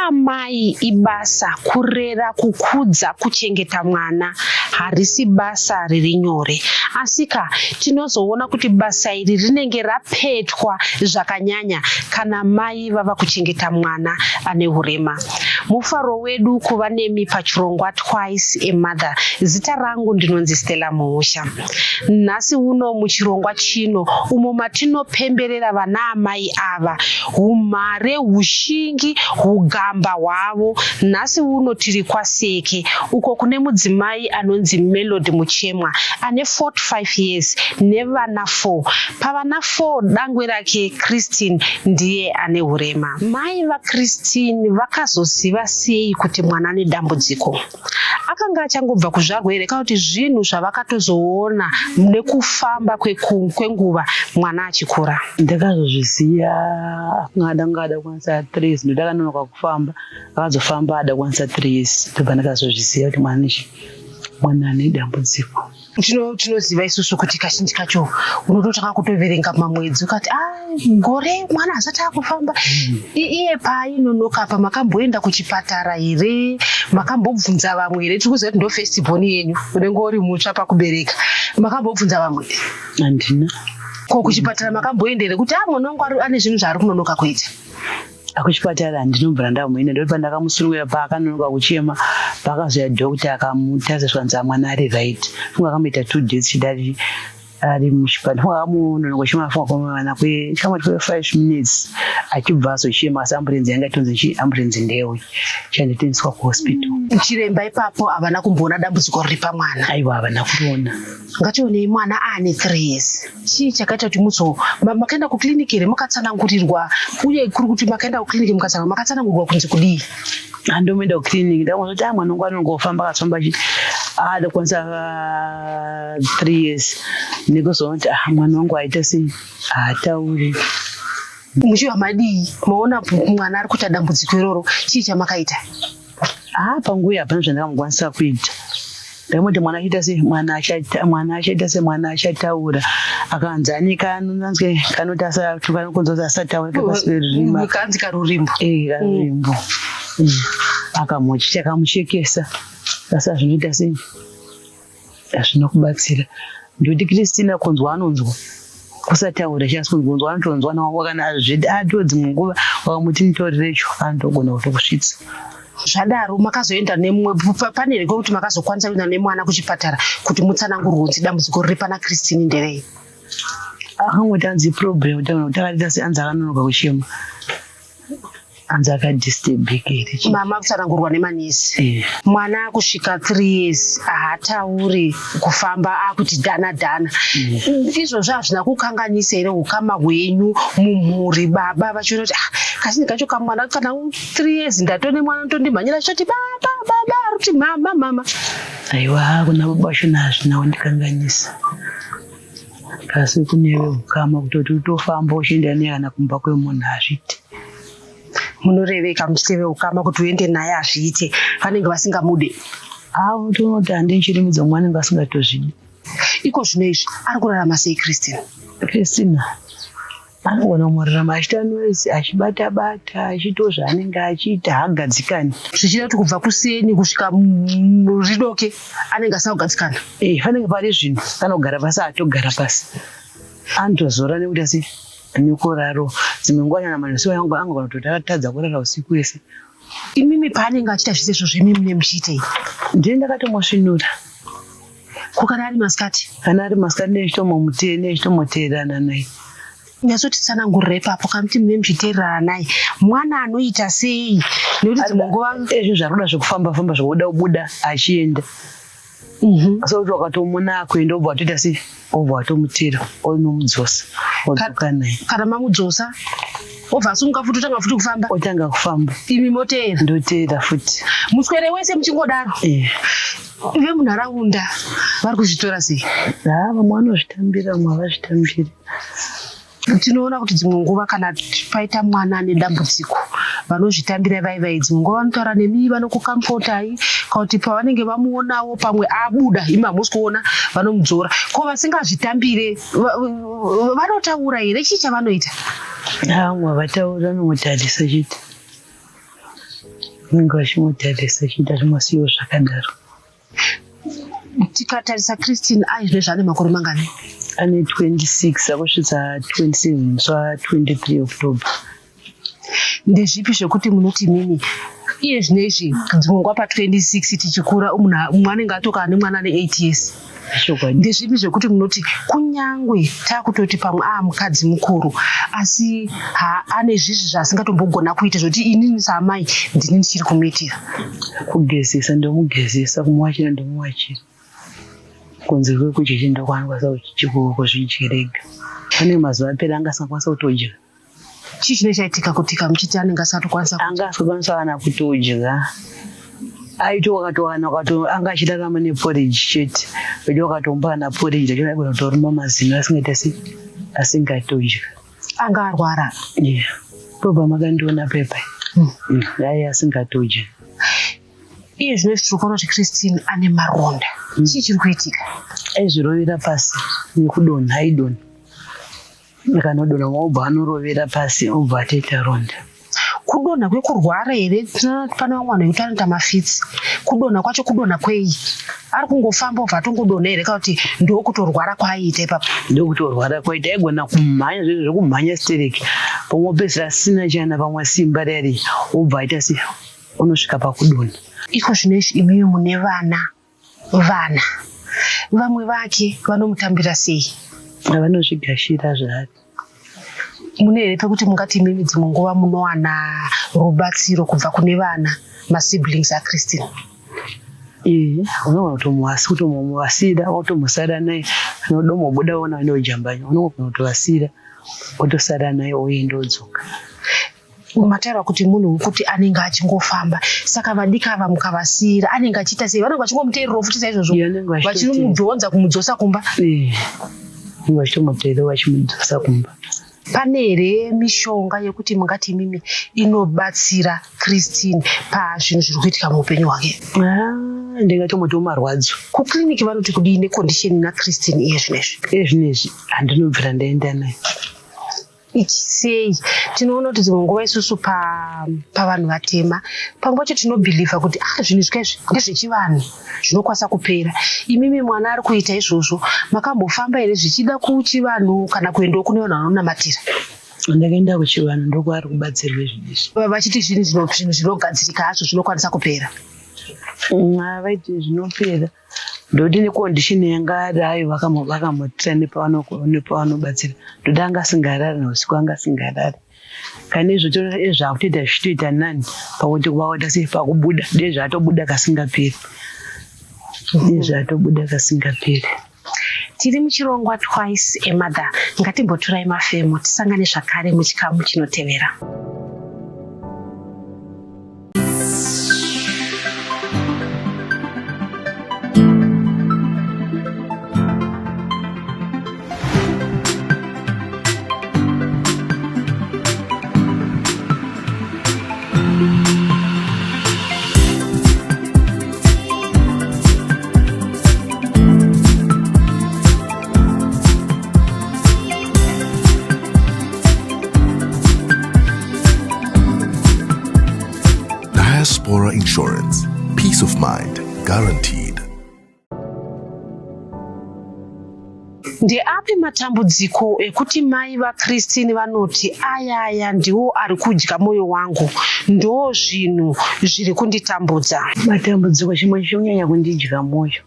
Kuva amai ibasa, kurera, kukudza, kuchengeta mwana harisi basa riri nyore. Asika tinozoona kuti basa iri rinenge rapetwa zvakanyanya kana mai vava kuchengeta mwana ane hurema. Mufaro wedu kuva nemi pachirongwa Twice a Mother. Zita rangu ndinonzi Stella Muusha. Nhasi uno muchirongwa chino umo matinopemberera vanaamai ava, humhare, hushingi, hugamba hwavo. Nhasi uno tiri kwaSeke uko kune mudzimai anonzi Melody Muchemwa ane 45 years nevana 4. Pavana 4 dangwe rake Christine ndiye ane hurema. Mai vaChristine vakazoziva sei kuti mwana ane dambudziko? Akanga achangobva kuzvarwa here kana kuti zvinhu zvavakatozoona nekufamba kwenguva mwana achikura? Ndakazozviziva akanga ada ada kukwanisa 3 years ndoda akanonoka kufamba akazofamba ada kukwanisa 3 years ndobva ndakazozviziva kuti mwana mwana ane dambudziko. Tinoziva isusu kuti kazhinji kacho unototanga kutoverenga mamwedzi ukati a ah, gore mwana asati akufamba. Iye paainonoka apa makamboenda kuchipatara here? Makambobvunza vamwe here? Tiri kuziva kuti ndo first born yenyu, unenge uri mutsva pakubereka. Makambobvunza vamwe? Handina. Ko kuchipatara makamboenda here kuti a ah, mwana wangu ane zvinhu zvaari kunonoka kuita? Kuchipatara handinobvira ndamuenda, ndoti pandakamusununguira paakanonoka kuchema, pakazouya doctor akamutarisa zvikanzi mwana ari right. Funga akamuita 2 days chidari ari muchipatara, funga akamunonoka kuchema funga kwamwana kwe kamwe kwe 5 minutes achibva azochema, asi ambulance yanga itonzi chi ambulance ndewe chandotoendeswa kuhospital. Chiremba ipapo havana kumboona dambudziko riri pamwana? Aiwa, havana kuriona. Ngationei mwana aane 3 years. Chii chakaita kuti muzo makaenda kuclinic here mukatsanangurirwa, uye kuri kuti makaenda kuclinic mukatsanangurwa, makatsanangurirwa kunzi kudii? Handomoenda kuclinic, ndakangozoti a mwana wangu anongofamba akafamba chi ada kukwanisa 3 years, nekuzoona kuti ah, mwana wangu aita sei, haatauri. Muchiva madii maona mwana ari kuita dambudziko iroro, chii chamakaita? Ah, panguva hapana zvandakamukwanisa kuita. Ndakamoti mwana achiita sei, mwana achaita, mwana achaita sei, mwana achataura. Akanzi ane kanonzwe kanoti kanokonza kuti asataura kepasi perurimi. Kanzi karurimbo. Eh, karurimbo. Akamuchi chakamushekesa. Asi hazvinoita sei? Hazvina kubatsira. Ndoti Christina kunzwa anonzwa. Kusataura chasi kunzwa anotonzwa nawo kana zvedi ato dzimwe nguva wakamuti nditorirecho anotogona kutokusvitsa. Zvadaro makazoenda nemumwe pane here kwekuti makazokwanisa kuenda nemwana kuchipatara kuti mutsanangurwe kunzi dambudziko riri pana Christine nderei? Akangoti anzi problem takaita se anzi akanonoka kuchema. Anzi akadisturbika here chii? Mama kutsanangurwa nemanesi. Mwana akusvika 3 years haatauri, kufamba akuti dhana dhana. Izvozvo hazvina kukanganisa here ukama hwenyu mumhuri, baba vachiona kuti ah, kazhinji kacho kamwana kana 3 years ndatone mwana ndotondimhanyira achitoti baba baba, ari kuti mama mama? Aiwa, kuna baba vachona hazvina kundikanganisa. Asi kune ukama kutoti utofamba uchienda naye kana kumba kwemunhu hazviiti. Munoreveka muchiteve ukama kuti uende naye hazviite, vanenge vasingamude. Avo tonoti handinchirimidza mumwe anenge asingatozvidi. Iko zvino izvi ari kurarama sei Christine? Christina anogona kumurarama achiita noise, achibata bata, achiitawo zvaanenge achiita, haagadzikani. Zvichida kuti kubva kuseni kusvika ridoke anenge asina kugadzikana? Eh, panenge pane zvinhu, kana kugara pasi haatogara pasi. Anotozora nekuti asi nekuraro dzimwe nguva kana manesi angu angogona kutoti akatadza kurara usiku wese. Imimi paanenge achiita zvese izvozvo imimi mune muchiitei? Ndini ndakatomusvinura. Ko kana ari masikati? Kana ari masikati nechitomoteerana naye. Nyatsotitsanangurira ipapo kamuti mune muchiteererana naye. Mwana anoita sei? Nekuti dzimwe nguva ezvo zvaari kuda zvekufamba famba zvekuda kubuda achienda. So kuti wakatomuna akuenda obva watoita sei? Obva watomutera onomudzosa odzoka naye. Kana mamudzosa obva asumuka futi otanga futi kufamba. Otanga kufamba. Imi moteera? Ndoteera futi. Muswere wese muchingodaro? Eh. Vemunharaunda vari kuzvitora sei? Haa, vamwe vanozvitambira, vamwe havazvitambiri. Tinoona kuti dzimwe nguva kana paita mwana ane dambudziko vanozvitambira vai vai, dzimwe nguva vanotaura nemi, vanokukamfotai, kana kuti pavanenge vamuonawo pamwe abuda imi hamusi kuona vanomudzora. Ko vasingazvitambire vanotaura here? Chii chavanoita? Haa, vamwe havatauri, vanongotarisa chete. Vanenge vachimutarisa achiita zvimasiwo zvakadaro. Tikatarisa Christine aizve zvaane makore mangani? Ane 26 akusvitsa 27 musi wa 23 October. Ndezvipi zvekuti munoti imimi iye zvino izvi dzimwe nguva pa 26 tichikura mumwe anenge atoka ane mwana ane 8 years. Chokwadi. Ndezvipi zvekuti munoti kunyangwe takutoti pamwe aa mukadzi mukuru asi ha ane zvizvi zvaasingatombogona kuita zvekuti inini saamai ndini ndichiri kumuitira. Kugezesa ndomugezesa, kumuwachira ndomuwachira. Kunze kwekudya chete ndokwaanokwanisa kuzvidyira ega. Pane mazuva apera anga asingakwanisa kutodya. Chii chinenge chaitika kuti kamuchiti anenge asatokwanisa anga asingakwanisa kana kutodya. Aiti wakatowana wakato anga achirarama neporridge chete. But wakatomba kana porridge racho aigona kutoruma mazino asingaita sei asingatodya. Anga arwara. Yeah. Ndobva makandiona pepa. Aiya asingatodya. Iye zvino izvi tiri kuona kuti Christine ane maronda. Chii chiri kuitika? Aizvirovera pasi nekudonha aidonha. Akanodonha obva anorovera pasi obva atoita ronda. Kudonha kwekurwara here? Tinoona kuti pane vamwe vanhu vekuti anoita mafitsi. Kudonha kwacho kudonha kwei? Ari kungofamba obva atongodonha here kana kuti ndokutorwara kwaaiita ipapo? Ndokutorwara kwaita aigona kumhanya zvezvo zvekumhanya stereki pamwe opedzisira asina chana pamwe simba riya riya obva aita se unosvika pakudonha. Iko zvino izvi imimi mune vana vana vamwe vake vanomutambira sei? Vanozvigashira zvaari. Mune here pekuti mungati imimi dzimwe nguva munowana rubatsiro kubva kune vana masiblings aChristine? Ee, unogona kutomuwasi kutomuvasira wotomusara naye kana udomobuda wona waenda kujambanya unogona kutovasira wotosara naye oenda odzoka. Mataura kuti munhu wekuti anenge achingofamba saka vadiki ava mukavasiira anenge achiita sei? Vanenge vachingomuteererawo futi saizvozvo vachimudhonza kumudzosa kumba. Vanenge vachitomuteerera vachimudzosa kumba. Pane here mishonga yekuti mungati imimi inobatsira Christine pazvinhu zviri kuitika muupenyu hwake? Ndingatombotiwo marwadzo. Kuclinic vanoti kudii necondition ina Christine iye zvinezvi? Iye zvinezvi handinobvira ndaenda naye. Ichi sei? Tinoona kuti dzimwe nguva isusu pa pavanhu vatema pamwe pacho tinobhilivha kuti ah zvinhu izvi kaizvi ndezvechivanhu zvinokwanisa kupera. Imimi mwana ari kuita izvozvo makambofamba here zvichida kuchivanhu kana kuendawo kune vanhu vanonamatira? Ndakaenda kuchivanhu ndokwaari kubatsirwa izvi izvi. Vachiti zvinhu zvinhu zvinogadzirika hazvo zvinokwanisa kupera. Vaiti zvinopera. Ndoti necondition yanga ari ayo vakamutira nepavanobatsira ndoti anga asingarari neusiku anga asingarari kane izvo zvakutoita zvichitoita nani pakuti vakuita sei pakubuda dei zvatobuda kasingaperi dei zvatobuda kasingaperi. Tiri muchirongwa Twice a Mother. Ngatimbotorai mafemo tisangane zvakare muchikamu chinotevera. Diaspora Insurance. Peace of mind guaranteed. Ndeapi matambudziko ekuti mai vaChristine vanoti ayaya ndiwo ari kudya moyo wangu, ndo zvinhu zviri kunditambudza? Matambudziko chimwe chinonyanya kundidya moyo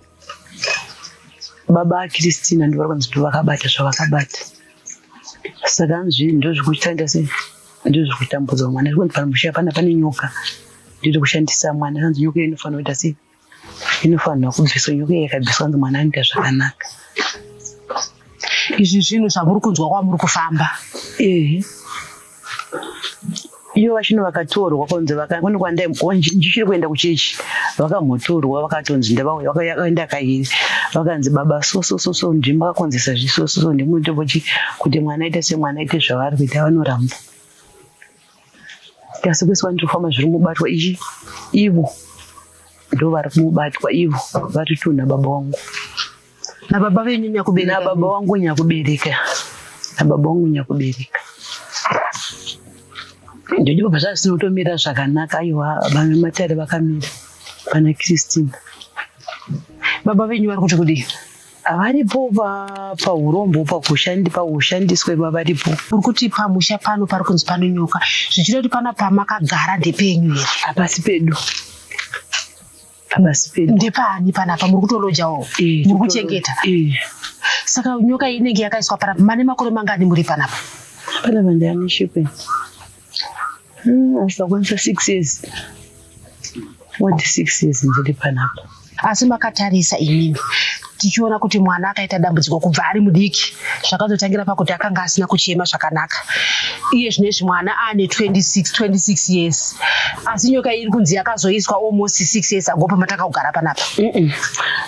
baba aChristina ndivo vari kunzi ndovakabata zvavakabata saka hanzi ndozvikushanda sei ndozvikutambudza mwana zvikunzi pamusha pana pane nyoka ndiri kushandisa mwana hanzi nyoka inofanira kuita sei inofanirwa kubviswa nyoka iyi yakabviswa hanzi mwana anoita zvakanaka Izvi zvinhu zvamuri kunzwa kwamuri kufamba. Ehe. Iyo vachino vakatorwa kunzi kune kwandai ndichiri kuenda kuchechi vakambotorwa vakatonzi ndavauya vakaenda kairi vakanzi baba so so so so ndimi makakonzesa zvi so so so ndimi munotombochi kuti mwana aite semwana aite zvavari kuita vanoramba kasi kwese kwandiri kufamba zviri mubatwa ichi ivo ndovari kumubatwa ivo vari tunha baba wangu Nababa venyu nyakubereka. Nababa wangu nyakubereka. Nababa wangu nyakubereka. Ndodipo pazvazvisina kutomira zvakanaka. Aiwa, vana Matare vakamira pana Christina. Baba venyu vari kuti kudii? Havaripo pahurombo pakushandiswa ipa varipo. Uri kuti pamusha pano pari kunzi pano nyoka, zvichida kuti pana pamakagara ndepenyu here? Hapasi pedu. Hapasi pedu. Ndepani panapa muri kutolojawo? Eh, Muri kuchengeta? Eh. Saka nyoka iyi inenge yakaiswa panapa mane makore mangani muri panapa? Panapa ndani shipeni. Asakwanisa 6 years. What 6 years ndiri panapa. Asi makatarisa imimi tichiona kuti mwana akaita dambudziko kubva ari mudiki, zvakazotangira pakuti akanga asina kuchema zvakanaka. Iye zvinezvi mwana aane 26, 26 years, asi nyoka iyi iri kunzi yakazoiswa almost 6 years ago pamatanga kugara panapa.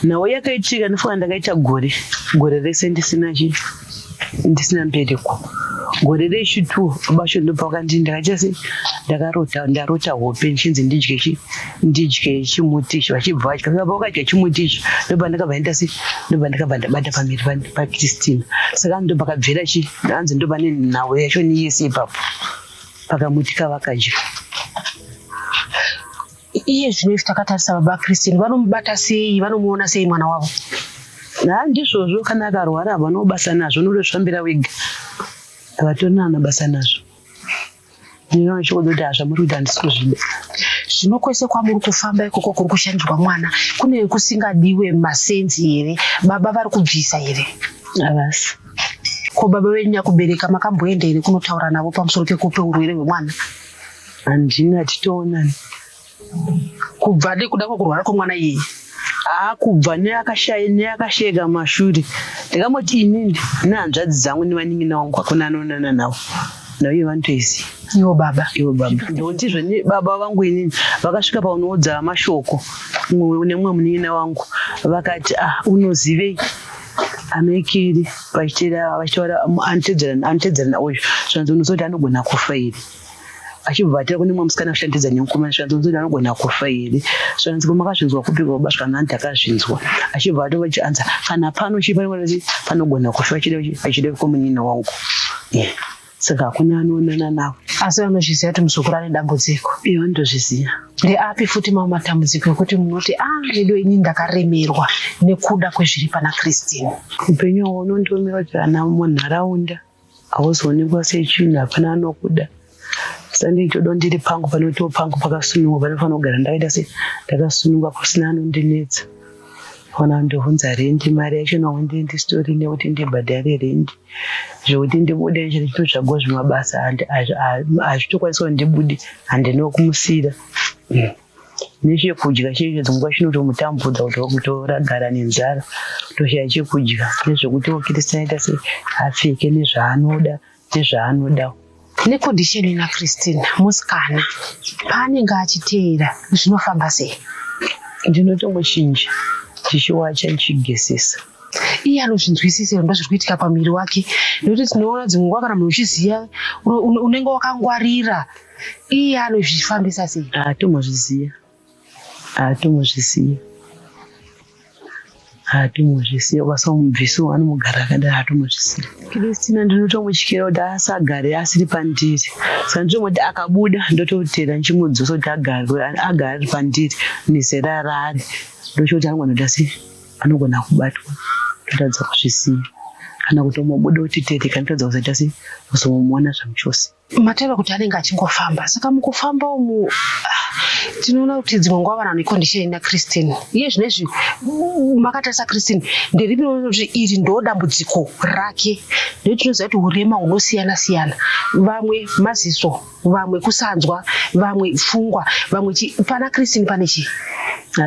Nhau yakaitika ndifunga ndakaita gore gore rese ndisina chi ndisina mbereko. Gore rechi2 bacho ndopakandii ndakaita se ndakarota ndarota hope ndichinzi ndidye chi ndidye chimuti ichi, vachibva vadya. Saka pavakadya chimuti ichi ndopandakabva ndaita se ndopandakabva ndabata pamiri paChristina. Saka ndopakabvira chi hanzi ndopane nhau yacho yese ipapo pakamuti kavakadya. Iye zvino izvi takatarisa baba Christine vanomubata sei, vanomuona sei mwana wavo? Ha, ndizvozvo, kana akarwara havana basa nazvo, unotozvifambira wega, havatorina basa nazvo. Ndinoona chokwadi kuti hazvamuri kuita handisi kuzvida. Zvino kwese kwamuri kufamba ikoko kuri kushandirwa mwana kune kusingadiwe masenzi here? Baba vari kubvisa here? Havasi. Ko baba venyu nyakubereka makamboenda here kunotaura navo pamusoro pekupe urwere hwemwana? Handina, titoonani. Kubva nekuda kwekurwara kwemwana iyeye? Haa, kubva neakashayika mashure ndakamboti inini nehanzvadzi dzangu nevanin'ina vangu hakuna anoonana navo. Naiye vanotoiziva. Ivo baba. Ivo baba. Ndinotizve ni baba vangu inini vakasvika paunoudza mashoko nemumwe munin'ina wangu vakati ah unozivei amekiri vachitera vachitaura anotedzerana uyu zvanzi unozoti anogona kufa here? Achibva atira kune mumwe musikana achishandidza nemukomana zvikanzi unozoti anogona kufa here? Zvikanzi ko makazvinzwa kupi baba? Zvikanzi hanzi takazvinzwa. Achibva atova anza kana pano chii panogona kufa achida kumunin'ina wangu. Saka hakuna anoonana navo. Asi vanozviziva kuti muzukuru ane dambudziko? Ivo vanotozviziva. Ndeapi futi mamwe matambudziko ekuti munoti ah vedu ini ndakaremerwa nekuda kwezviri pana Christine? Upenyu hwavo unondiomera kuti ana munharaunda hauzoonekwa sechinhu, hapana anokuda. Saka nditoda ndiri pangu panotiwo pangu pakasunungwa, panofanira kugara ndakaita se ndakasunungwa kusina anondinetsa. Kana ndobvunza rendi, mari yacho ndisitori nekuti ndibhadhare rendi. Zvekuti ndibude ndichitotsvagawo zvimabasa hazvitokwanisi kuti ndibude, handina kumusiira. Nechekudya chaicho dzimwe nguva chinotomutambudza kuti kutoragara nenzara, kutoshaya chekudya nezvekuti Christina aita sei apfeke nezvaanoda nezvaanodawo. Necondition ina Christina musikana paanenge achiteera zvinofamba sei? Ndinotomuchinja ndichiwacha ndichigezesa. Iye anozvinzwisisa here ndozviri kuitika pamuviri wake? Nekuti tinoona dzimwe nguva kana munhu uchiziva unenge wakangwarira, iye anozvifambisa sei? Haatomozviziva, haatomozviziva, haatomozviziva. Ukasamubvisa anomugara akadaro, haatomozviziva. Christina ndinotomutyira kuti asagare asiri pandiri, saka ndinotomoti akabuda ndototera ndichimudzosa kuti agare ari pandiri nezera raari, ndochoti anogona kuita sei, anogona kubatwa, totadza kuzviziva, kana kutomubuda kuti tereka, ndotadza kuzoita sei, kuzomuona zvamuchose. Mataura kuti anenge achingofamba, saka mukufamba umu tinoona kuti dzimwe nguva vanhu vane condition ina Christine. Iye zvinezvi makatarisa Christine, nderipi kuti iri ndo dambudziko rake? Nekuti tinoziva kuti urema hunosiyana siyana, vamwe maziso, vamwe kusanzwa, vamwe pfungwa, vamwe chi. Pana Christine pane chii?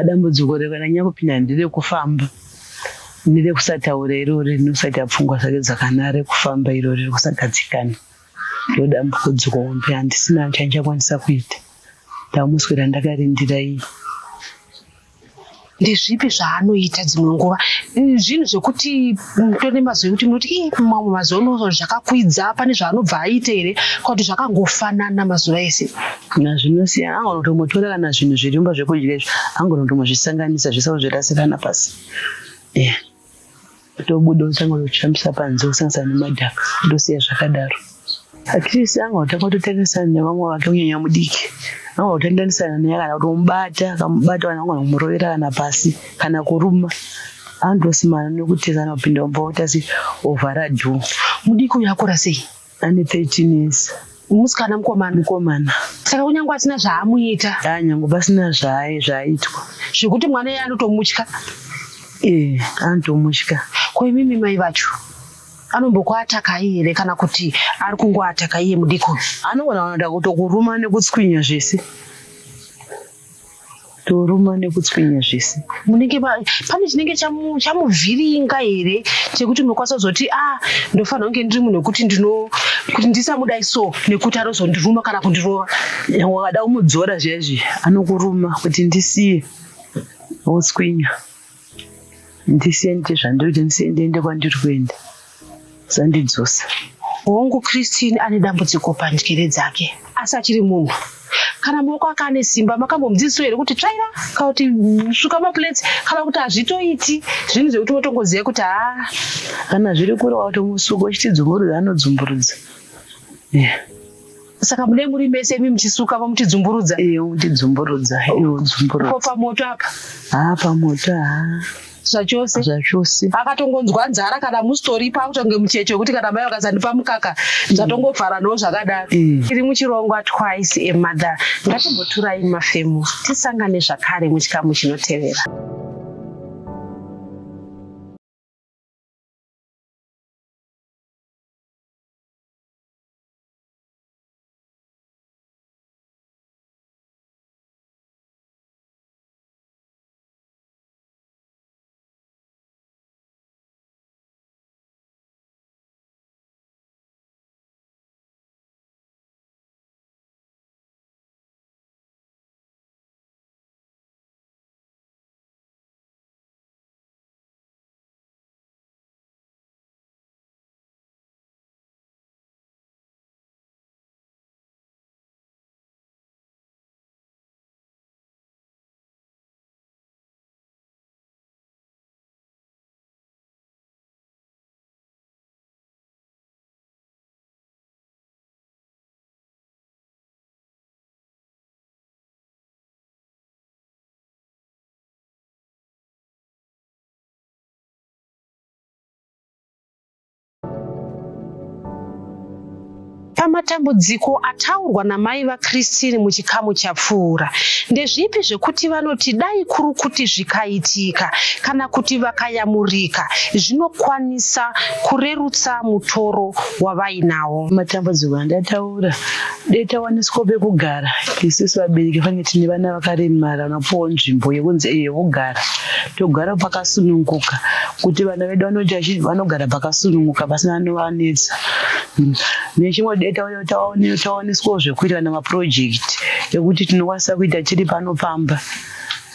Dambudziko rakanyanya kupinda nderekufamba nerekusataura irori, rinosaita pfungwa dzake dzakanaka, rekufamba irori rekusagadzikana. Ndodambudziko hombe handisina chandichakwanisa kuita, ndamuswera ndakarindira iyi. Ndezvipi zvaanoita dzimwe nguva? Zvinhu zvekuti tone mazuva ekuti munoti ii mamwe mazuva unoona zvakakwidza, pane zvaanobva aita here kana kuti zvakangofanana mazuva ese? Zvinosiyana, angona kutomutora kana zvinhu zviri mumba zvekudya izvi, angona kutomuzvisanganisa zvese ozvirasirana pasi. Tobuda otanga kuchambisa panze osanganisa nemadhaka, ndosiya zvakadaro. Chris anga kutanga kutotarisana nevamwe vake kunyanya mudiki anga kutandanisana naye kana kutomubata akamubata kana angona kumurovera kana pasi kana kuruma anotosimana nekutiza kana kupinda mumba oita se ovhara door. Mudiki uyu akura sei? Ane 13 years. Musikana mukomana? Mukomana. Saka kunyange asina zvaamuita? Haa nyange pasina zvaaitwa. Zvekuti mwana iye anotomutya? Eh, anotomutya. Ko imimi mai vacho? Anombokuatakai here kana kuti ari kungoataka iye mudiki uyu? Anogona kunoda kutokuruma nekutswinya zvese. Toruma nekutswinya zvese. Munenge pane chinenge chamuvhiringa here chekuti munokwanisa kuzoti ah ndofanira kunge ndiri munhu wekuti ndino kuti ndisamudai so nekuti anozondiruma kana kundirova. Wakada kumudzora zviya zviya anokuruma kuti ndisiye wotswinya. Ndisiye ndiite zvandiri kuita ndisiye ndiende kwandiri kuenda usandidzosa. Hongu Christine ane dambudziko pandyere dzake asi achiri munhu. Kana maoko ake ane simba makambomudzidzisawo here kuti tsvaira kana kuti suka maplates kana kuti hazvitoiti zvinhu zvekuti wotongoziva kuti haa. Kana zviri kure watomusuka uchiti dzumburudza anodzumburudza. Yeah. Saka mune muri mese imi muchisuka vomutidzumburudza? Iye womutidzumburudza, iye wodzumburudza. Ko pamoto apa? Haa pamoto haa. Zvachose. Zvachose. Akatongonzwa nzara kana musitoripo akutonge mucheche wekuti kana mai vakasandipa mukaka zvatongovharanawo zvakadaro. Tiri muchirongwa Twice a Mother. Ngatimboturai mafemo tisangane zvakare muchikamu chinotevera. Pamatambudziko ataurwa namai vaChristine muchikamu chapfuura, ndezvipi zvekuti vanoti dai kuri kuti zvikaitika kana kuti vakayamurika zvinokwanisa kurerutsa mutoro wavainawo? Matambudziko andataura dai tawaniswa pekugara isusu vabereki fanike tine vana vakaremara vanopuwawo nzvimbo yekunzi yekugara togara pakasununguka kuti vana vedu vanoita chi vanogara pakasununguka pasina anovanetsa hmm. nechimwe dai tawaniswawo zvekuita kana maprojekti ekuti tinokwanisa kuita tiri pano pamba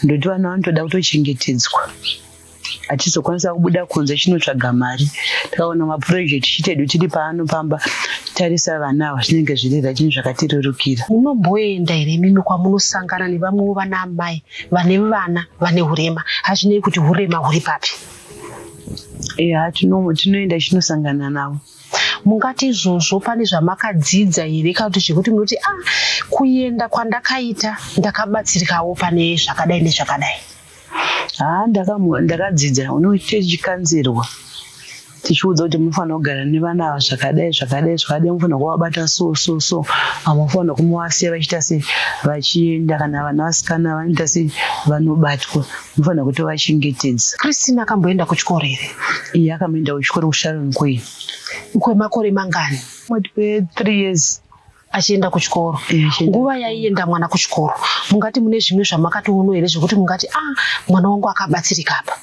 ndokuti vana vanotoda kutochengetedzwa hatizokwanisa kubuda kunze chinotsvaga mari takaona maproject chitedu tiri paano pamba tarisa vana ava zvinenge zviri right chinhu zvakatirerukira. Munomboenda here imimi kwamunosangana nevamwewo vana amai vane vana vane hurema hazvinei kuti hurema huri papi? Eya tinoenda tichinosangana navo. Mungati izvozvo pane zvamakadzidza here kana kuti zvekuti munoti ah kuenda kwandakaita ndakabatsirikawo pane zvakadai nezvakadai? Haa ndakadzidza unoite chikanzirwa tichiudza kuti munofanira kugara nevana ava zvakadai zvakadai zvakadai munofanira kuvabata so so so hamufanira kumuvasiya vachiita se vachienda kana vana vasikana vanoita se vanobatwa munofanira kutovachengetedza. Christine akamboenda kuchikoro here? Iye akamboenda kuchikoro kuSharon Queen. Kwemakore mangani? Kwe 3 years. Achienda kuchikoro. Nguva yaienda mwana kuchikoro mungati mune zvimwe zvamakatoono here zvekuti mungati ah mwana wangu akabatsirika apa?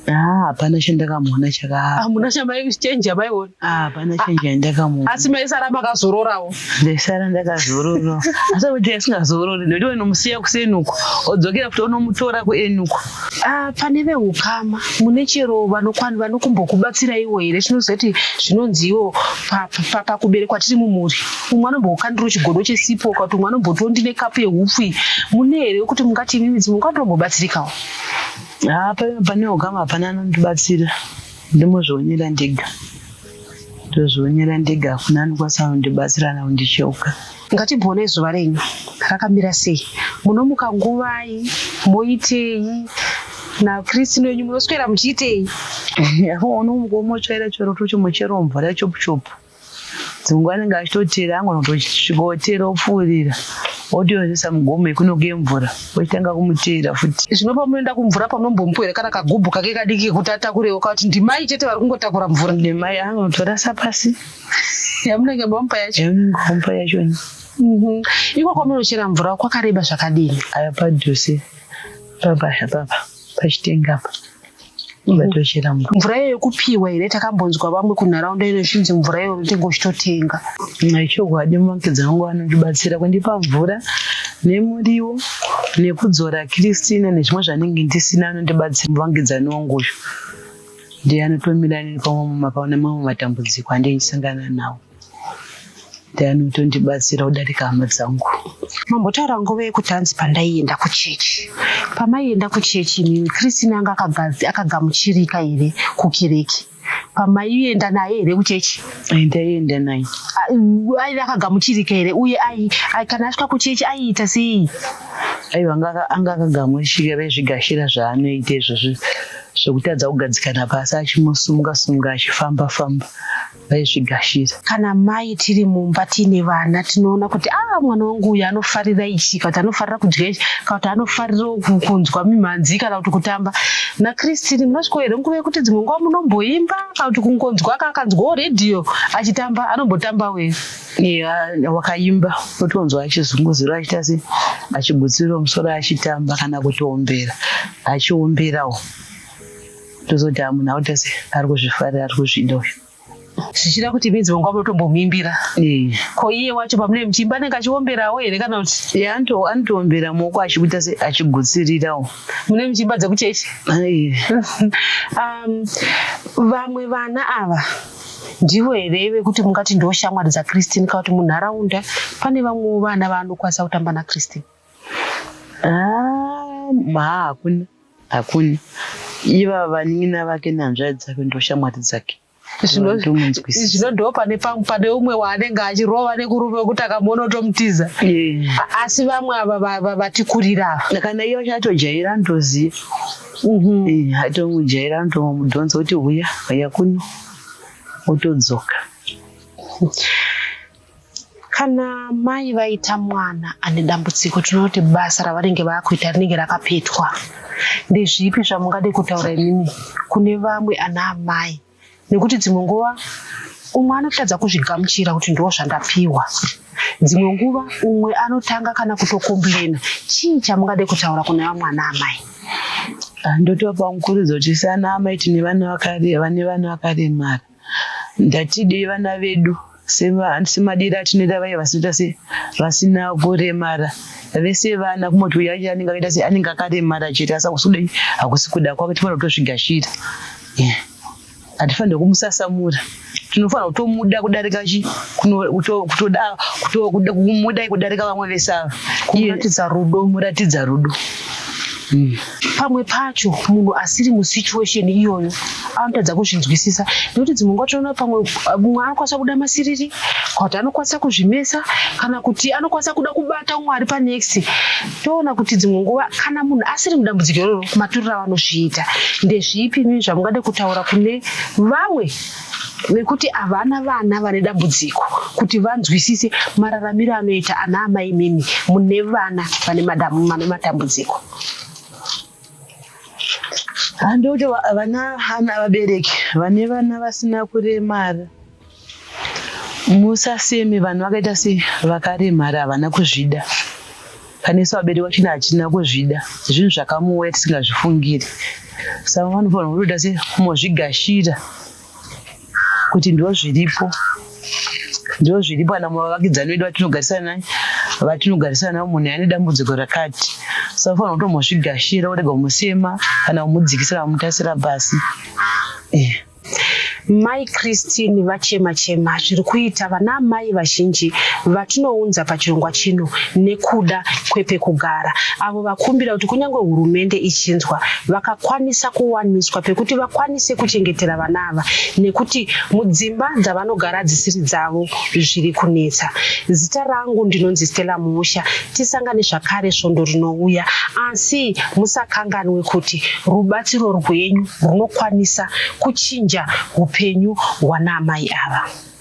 Ah, hapana chandakamuona chaka. Hamuna chamai change yamaiona? Ah, hapana change yandakamuona. Asi maisara makazororawo? Ndaisara ndakazorora. Asi kuti asingazorori nekuti unomusiya kuseni uko odzokera futi onomutora kueni uko. Ah, pane vehukama mune chero vanokwani vanokumbokubatsiraiwo here tinoziva kuti zvinonzi iwo pakuberekwa tiri mumhuri umwe anombokandirawo chigodo chesipo kana kuti umwe anombotiwo ndine kapu yehupfu iyi mune here wekuti mungati imimi dzimwe nguva Haa pane hukama hapana anondibatsira ndimozvionera ndega. Ndozvionera ndega, hakuna anokwanisa kundibatsira kana kundicheuka. Ngatimboonai zuva renyu rakamira sei. Munomuka nguvai, moitei naChristine wenyu munoswera muchiitei? Unomuka umotsvaira choro tochomocherawo mvura chopu chopu. Dzimwe nguva anenge achitotera angona kutosvika otera opfuurira otoendesa mugomo ekunoke mvura ochitanga kumuteera futi. Zvino pamunoenda kumvura pamunombomupa here kana kagubhu kake kadiki kekuti atakurewo kana kuti ndimai chete vari kungotakura mvura? Ndimai anotorasa pasi. Yamunenge mamupa yacho? Yamunenge mamupa yacho. Iko kwamunochera mvura kwakareba zvakadini? Aya padhuze papa papa pachitenga apa. Vatochera mvura. Mvura iyoyo kupiwa here? Takambonzwa vamwe kunharaunda ino zvichinzi mvura iyoyo unotenge uchitotenga. Ichokwadi muvakidzani wangu vanondibatsira kundipa mvura nemuriwo nekudzora Christina nezvimwe zvanenge ndisina anondibatsira muvakidzani wangu uyu ndiye anotomira neni pamwe mamwe matambudziko andinenge ndichisangana nawo. Ndiye anotondibatsira kudarika hama dzangu. Mambotaura nguva yekuti hanzi pandaienda kuchechi. Pamaienda kuchechi imimi Christine anga akagamuchirika here kukereke? Pamaienda naye here kuchechi? Ndaienda naye. Aive akagamuchirika here uye ai, ai, kana asvika kuchechi aiita sei? Aiwa anga akagamuchirika vaizvigashira zvaanoita izvozvo zvekutadza kugadzikana pasi achimusunga sunga achifamba famba. Vaizvigashira. Kana mai tiri mumba tiine vana tinoona kuti ah mwana wangu uyu anofarira ichi kana kuti anofarira kudya ichi kana kuti anofarira kunzwa mimhanzi kana kuti kutamba. NaChristine munosvikawo here nguva yekuti dzimwe nguva munomboimba kana kuti kungonzwa akanzwawo redhiyo achitamba anombotambawo here? Eya, wakaimba unotonzwa achizunguzira achiita se achigutsirira musoro achitamba kana kutoombera achiomberawo. Tozoti ah munhu akuita se ari kuzvifarira ari kuzvida uyu. Zvichida kuti imi dzimwe nguva munotombomuimbira. Eh. Ko iye wacho pamunenge muchiimba anenge achiomberawo here kana kuti? Eh, anotoombera maoko achiita se achigutsirirawo. Munenge muchiimba dzekuchechi? Eh. Vamwe vana ava ndivo here vekuti mungati ndo shamwari dzaChristine kana kuti munharaunda pane vamwewo vana vaanokwanisa kutamba naChristine? Ah, hakuna. Hakuna. Ivava vanin'ina vake nehanzvadzi dzake ndoshamwari dzake. Ndomunzwisisa. Zvino ndo pane pane umwe waanenge achirova nekurume wekuti akamuona otomutiza. Asi vamwe ava vatikurira ava. Kana iye wacho atojaira anotoziva. Atomujaira anotomudhonza kuti huya, huya kuno. Otodzoka. Kana mai vaita mwana ane dambudziko tinoona kuti basa ravanenge vakuita rinenge rakapetwa. Ndezvipi zvamungade kutaura imimi kune vamwe ana amai? Nekuti dzimwe nguva umwe anotadza kuzvigamuchira kuti ndo zvandapiwa. Dzimwe nguva umwe anotanga kana kutokomplena. Chii chamungade kutaura kune vamwe ana amai? Ndotopa mukurudzo kuti sana amai tine vana vane vana vakaremara. Ndatidei vana vedu semadiro atinoita vaye vasinoita se vasina kuremara vese vana kumoti uyu acho anenge akaita se anenge akaremara chete asi hakusi kudei hakusi kuda kwake tofanira kutozvigashira hatifanirwe kumusasamura tinofanira kutomuda kudarika chi kutoda kumudai kudarika vamwe vese ava kumuratidza rudo kumuratidza rudo. Pamwe pacho munhu asiri musituation iyoyo anotadza kuzvinzwisisa nekuti dzimwe nguva tinoona pamwe mumwe anokwanisa kuda masiriri kana kuti anokwanisa kuzvimesa kana kuti anokwanisa kuda kubata umwe ari panext. Toona kuti dzimwe nguva kana munhu asiri mudambudziko iroro maturiro avanozviita. Ndezvipi imi zvamungade kutaura kune vamwe vekuti havana vana vane dambudziko kuti vanzwisise mararamiro anoita ana amai imimi mune vana vane matambudziko? Handoti vana ana vabereki vane vana vasina kuremara musaseme vanhu vakaita se vakaremara havana kuzvida. Kana isu vabereki vachona hatina kuzvida zvinhu zvakamuuya tisingazvifungiri saka vanofanirwa kutoita se kumozvigashira kuti ndozviripo ndozviripo kana muvavakidzani vedu vatinogarisana naye vatinogarisana navo munhu ane dambudziko rakati saka ufanira kutomozvigashira urega kumusema kana kumudzikisira kumutasira pasi. Mai Christine vachema chema zviri kuita vana amai vazhinji vatinounza pachirongwa chino nekuda kwepekugara, avo vakumbira kuti kunyange hurumende ichinzwa vakakwanisa kuwaniswa pekuti vakwanise kuchengetera vana ava nekuti mudzimba dzavanogara dzisiri dzavo zviri kunetsa. Zita rangu ndinonzi Stella Muusha, tisangane zvakare svondo rinouya asi musakanganwe kuti rubatsiro rwenyu runokwanisa kuchinja hupenyu hwanaamai ava.